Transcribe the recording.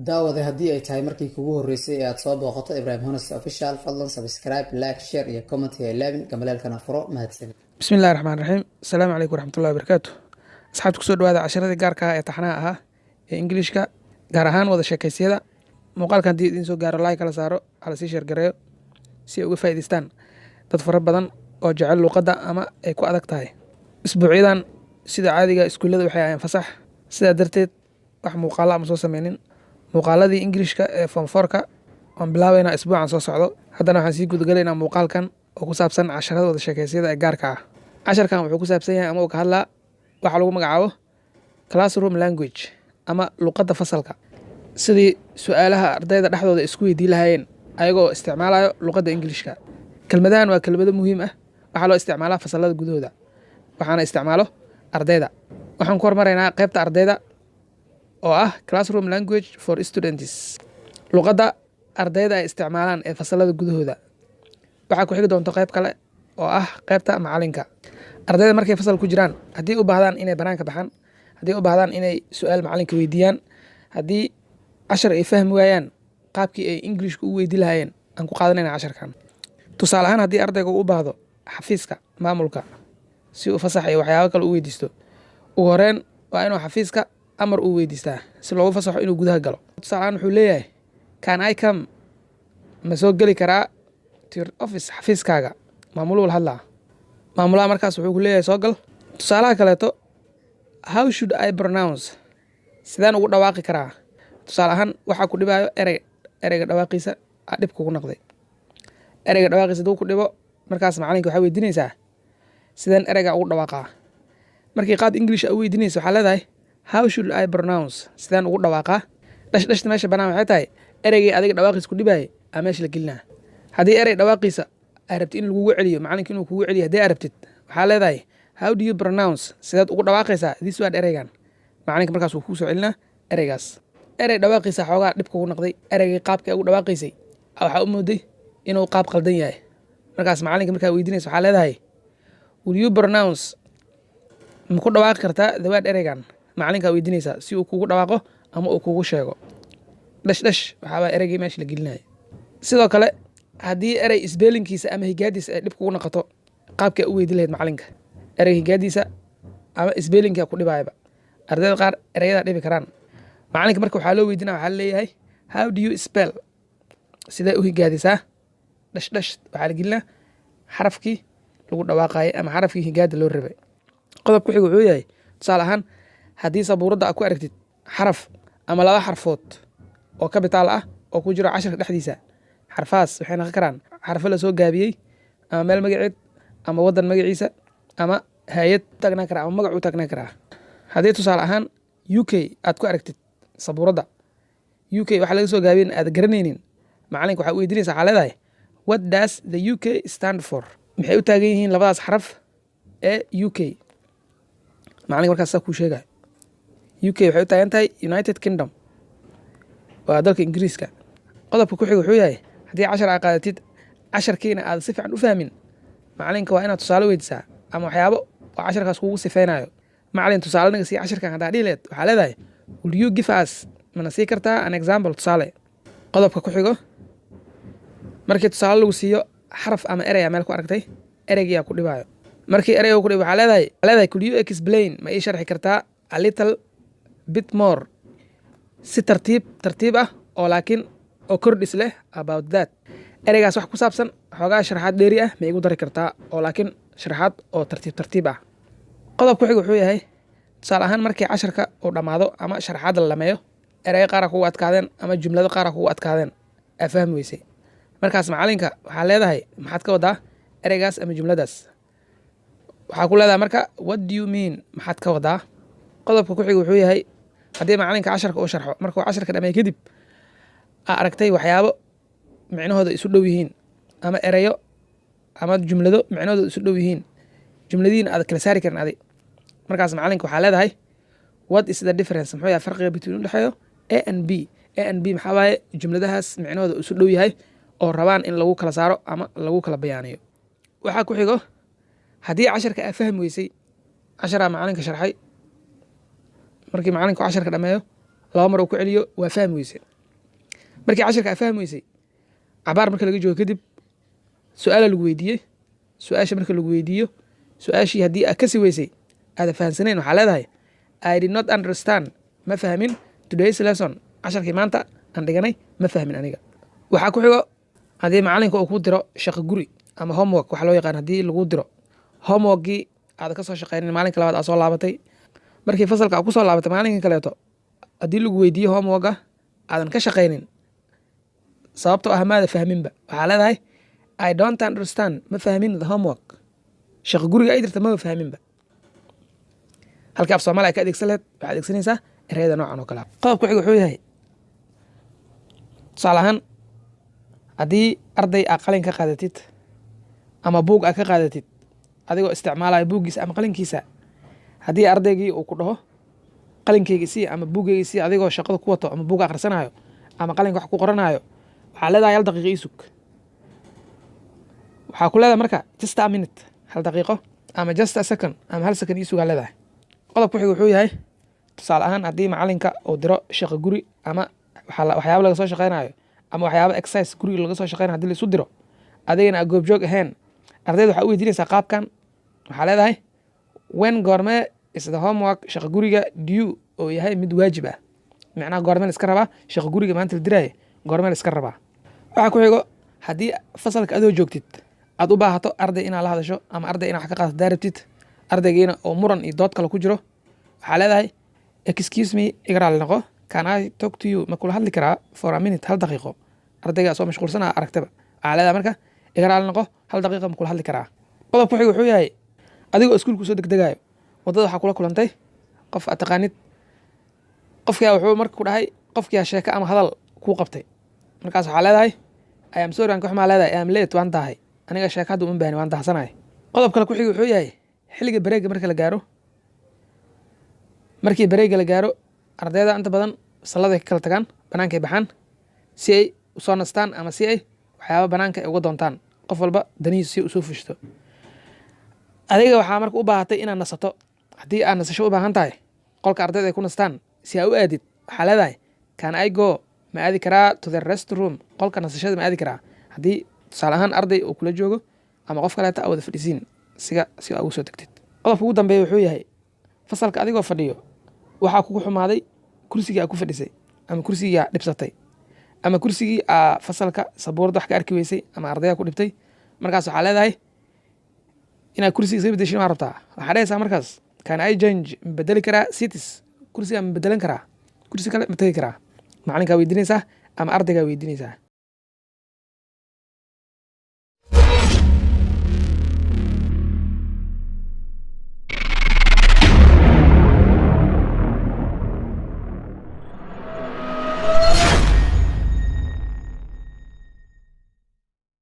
Daawade, haddii ay tahay markii kugu horreysay ee aad soo booqato Ibrahim Honest Official, fadlan subscribe, like, share iyo comment ha ilaabin, gambaleelkana furo. Mahadsanid. Bismi illahi raxmaan raxiim. Asalaamu calaykum waraxmatullahi wabarakaatu. Asxaabta, kusoo dhawaada casharadii gaarka ah ee taxnaha ahaa ee Ingiliishka, gaar ahaan wada sheekaysyada. Muuqaalka haddii idiin soo gaaro, like kala saaro, hala sii share gareeyo si ay uga faa'iidaystaan dad fara badan oo jecel luuqadda ama ay ku adag tahay. Isbuucyadan sida caadiga iskuullada waxay ahayeen fasax, sidaa darteed wax muuqaalo ama soo sameynin. Muuqaaladii Ingiliishka ee form fourka waan bilaabeynaa isbuucan soo socdo. Haddana waxaan sii gudagalaynaa muuqaalkan oo ku saabsan casharada wada sheekaysyada ee gaarka ah. Casharkan wuxuu ku saabsan yahay ama uu ka hadlaa waxa lagu magacaabo classroom language ama luqadda fasalka, sidii su-aalaha ardayda dhexdooda isku weydii lahaayeen ayagoo isticmaalayo luqadda Ingiliishka. Kelmadahan waa kelmado muhiim ah. Waxaa loo isticmaalaa fasalada gudahooda, waxaana isticmaalo ardayda. Waxaan ku hormaraynaa qaybta ardayda oo ah classroom language for students, luqadda ardayda ay isticmaalaan ee fasalada gudahooda. Waxaa ku xigi doonto qayb kale oo ah qaybta macalinka. Ardayda markay fasal ku jiraan, haddii u baahdaan inay banaanka baxaan, haddii u baahdaan inay su-aal macalinka weydiiyaan, haddii cashar ay fahmi waayaan, qaabkii ay Englishka u weydii lahaayeen aan ku qaadanayna casharkan. Tusaale ahaan, haddii ardayga u baahdo xafiiska maamulka si uu fasax iyo waxyaabo kale u weydiisto, ugu horeyn waa inuu xafiiska amar uu weydiistaa si loogu fasaxo inuu gudaha galo. Tusaale ahaan, wuxuu leeyahay: "Can I come?" Ma soo geli karaa, "to your office?" Xafiiskaaga. Maamuluhu la hadlaa. Maamulaha markaas wuxuu ku leeyahay: "Soo gal." Tusaalaha kaleeto: "How should I pronounce?" Sideen ugu dhawaaqi karaa? Tusaale ahaan, waxaa ku dhibaayo erey, ereyga dhawaaqiisa aa dhib kugu noqday. Ereyga dhawaaqiisa haduu ku dhibo, markaas macalinka waxaa weydiinaysaa: "Sideen ereyga ugu dhawaaqaa?" Markii qaab English a u weydiinaysa, waxaa leedahay: "How should I pronounce?" Sideen ugu dhawaaqaa? Dash dashta meesha banaan waxay tahay ereygii adiga dhawaaqiisa ku dhibaayay aa meesha la gelinaa. Haddii erey dhawaaqiisa aa rabtid in lagugu celiyo, macalinka inuu kugu celiyo haddii aa rabtid, waxaa leedahay: "How do you pronounce?" Sideed ugu dhawaaqaysaa, "this word?" Ereygan. Macalinka markaas wuu kuu soo celinaa ereygaas. Erey dhawaaqiisa xoogaa dhib kugu noqday, ereygii qaabka ugu dhawaaqaysay waxaa u mooday inuu qaab qaldan yahay. Markaas macalinka markaa weydiinaysa, waxaa leedahay: "Will you pronounce?" Ma ku dhawaaqi kartaa, "the word?" Ereygan macalinkaa weydiinaysaa si uu kugu dhawaaqo ama uu kugu sheego. Dash dash waxaabaa ereygii meesha la gelinaya. Sidoo kale, haddii erey spellingkiisa ama higaadiisa ay dhib kugu noqoto, qaabkaa u weydi lahayd macalinka ereyga higaadiisa ama spellingka ku dhibaayaba, ardayda qaar ereyada dhibi karaan, macalinka marka waxaa loo weydiinaya, waxaa leeyahay: "How do you spell?" Sidee u higaadisaa? Dash dash waxaa la gelinaa xarafkii lagu dhawaaqayay ama xarafkii higaada loo rabay. Qodob ku xig wuxuu yahay, tusaale ahaan, haddii sabuuradda aad ku aragtid xaraf ama laba xarfood oo capital ah oo ku jiro casharka dhexdiisa, xarfahaas waxay noqon karaan xarfo lasoo gaabiyey ama meel magaceed ama waddan magaciisa ama hay-ad u taagnaan karaa ama magac u taagnaan karaa. Haddii tusaale ahaan UK aad ku aragtid sabuuradda, UK waxaa laga soo gaabiyen aad garanaynin, macalinka waxaa weydiinaysa, waxaa leedahay: "What does the UK stand for?" Maxay u taagan yihiin labadaas xaraf ee UK? Macalinka markaas saa kuu sheegayo: UK waxay u taagan tahay United Kingdom, waa dalka Ingiriiska. Qodobka ku xiga wuxuu yahay, haddii cashar aad qaadatid, casharkiina aad si fiican u fahmin, macalinka waa inaad tusaale weydiisaa ama waxyaabo oo casharkaas kugu sifeynayo. "Macalin, tusaale naga sii casharkan," haddaa dhihi leed, waxaa leedahay: "Will you give us?" Mana sii kartaa, "an example?" Tusaale. Qodobka ku xigo, markii tusaale lagu siiyo, xaraf ama erey aa meel ku aragtay, ereygiyaa ku dhibaayo. Markii ereyga ku dhibo, waxaa leedahay: "Could you explain?" Ma ii sharxi kartaa, "a little bit more?" Si tartiib tartiib ah oo laakiin oo kordhis leh, "about that?" Ereygaas wax ku saabsan xoogaa sharaxaad dheeri ah ma igu dari kartaa, oo laakiin sharaxaad oo tartiib tartiib ah. Qodob ku xig wuxuu yahay, tusaale ahaan, markii casharka uu dhammaado ama sharaxaadda la dhameeyo, erey qaara kugu adkaadeen ama jumlado qaara kugu adkaadeen, aa fahmi weysay. Markaas macalinka waxaa leedahay: "Maxaad ka wadaa ereygaas ama jumladaas?" Waxaa ku leedahay marka: "What do you mean?" Maxaad ka wadaa? Qodobka ku xig wuxuu yahay, haddii macalinka casharka uu sharxo, markuu casharka dhameeyo kadib aa aragtay waxyaabo micnahooda isu dhow yihiin ama ereyo ama jumlado micnahooda isu dhow yihiin, jumladihiina aad kala saari karin adi, markaas macalinka waxaa leedahay: "What is the difference?" Muxuu yahay farqiga between, u dhexeeyo, A and B? A and B maxaa waaye? Jumladahaas micnahooda isu dhow yahay oo rabaan in lagu kala saaro ama lagu kala bayaaniyo. Waxaa ku xigo, haddii casharka aa fahmi weysay, casharaa macalinka sharxay, markii macalinka casharka dhameeyo laba mar uu ku celiyo, waa fahmi weysay. Markii cashirka aa fahmi weysay, cabaar marka laga joogo kadib, su-aala lagu weydiiyey. Su-aasha marka lagu weydiiyo, su-aashii haddii aad kasi weysay, aada fahamsanayn, waxaa leedahay: "I did not understand", ma fahmin, "today's lesson", casharkii maanta aan dhiganay ma fahmin aniga. Waxaa ku xigo, haddii macalinka uu ku diro shaqo guri ama homework waxa loo yaqaan, haddii lagu diro homeworkgii aad ka soo shaqeynin, maalinka labaad aad soo laabatay, markii fasalka aad kusoo laabatay maalinka kaleeto, haddii lagu weydiiyo homeworka aadan ka shaqeynin, sababtoo ah maada fahminba, waxaa leedahay: "I don't understand", ma fahmin, "the homework", shaqo guriga ay dirta maba fahminba. Halkii af Soomaali ay ka adeegsan laheyd, waxaad adeegsanaysaa ereyada noocan oo kale ah. Qodobka xiga wuxuu yahay, tusaale ahaan, haddii arday aad qalin ka qaadatid ama buug aad ka qaadatid, adigoo isticmaalaya buuggiisa ama qalinkiisa, haddii ardaygii uu ku dhaho: "Qalinkeyga sii ama buuggeyga sii", adigoo shaqada ku wato ama buug akhrisanayo ama qalinka wax ku qoranayo, waxaa leedahay: "Hal daqiiqo ii sug." Waxaa ku leedahay marka "just a minute", hal daqiiqo, ama "just a second", ama hal second ii sugaa leedahay. Qodob ku xiga wuxuu yahay, tusaale ahaan, haddii macalinka uu diro shaqo guri ama waxyaabo laga soo shaqeynayo ama waxyaabo exercise guriga laga soo shaqeynayo, hadii laisu diro, adigana aa goobjoog ahayn, ardayda waxaa u weydiinaysaa qaabkan. Waxaa leedahay: "When", goormee, "is the homework", shaqo guriga, "due", oo yahay mid waajib ah? Micnaha, goormee la iska rabaa shaqo guriga maanta la diraayo? Goormee la iska rabaa? Waxaa ku xigo, haddii fasalka adoo joogtid aad u baahato arday inaad la hadasho ama arday inaad wax ka qaadato rabtid, ardaygiina oo muran iyo dood kale ku jiro, waxaa leedahay: "Excuse me", iga raali noqo, "can I talk to you", ma kula hadli karaa, "for a minute", hal daqiiqo? Ardayga soo mashquulsanaa aragtaba, waxaa leedahay marka: "Iga raali noqo, hal daqiiqa ma kula hadli karaa?" Qodob ku xiga wuxuu yahay, adigoo iskuulku soo degdegayo, waddada waxaa kula kulantay qof aad taqaanid. Qofkaa wuxuu marka ku dhahay, qofkiyaa sheeko ama hadal kuu qabtay. Markaas waxaa leedahay: "I am sorry", waan ka xumaa leedahay, "I am late", waan daahay aniga, sheeko hadda uma baahni, waan dahsanahay. Qodob kale ku xiga wuxuu yahay, xilliga breakga marka la gaaro, markii breakga la gaaro, ardayda inta badan fasalladay ka kala tagaan, banaankay baxaan si ay usoo nastaan ama si ay waxyaaba banaanka ay uga doontaan, qof walba danihiisu si usoo fushto. Adiga waxaa marka u baahatay inaad nasato. Haddii aad nasasho u baahan tahay, qolka ardayda ay ku nastaan si aa u aadid, waxaa leedahay: "Can I go", ma aadi karaa, "to the rest room", qolka nasashada ma aadi karaa? Haddii tusaale ahaan arday uu kula joogo ama qof kaleeta aa wada fadhisiin, siga si aa ugu soo tagtid. Qodobka ugu dambeeya wuxuu yahay, fasalka adigoo fadhiyo, waxaa kugu xumaaday kursigii aa ku fadhisay ama kursigii aa dhibsatay ama kursigii aa fasalka sabuurada wax ka arki weysay ama ardayga ku dhibtay. Markaas waxaa leedahay, inaad kursiga iska bedeshin waa rabtaa, waxaa dhehaysaa markaas: "Can I change", ma bedeli karaa, "seats", kursiga ma bedelan karaa, kursi kale ma tegi karaa? Macalinkaa weydiinaysaa ama ardaygaa weydiinaysaa.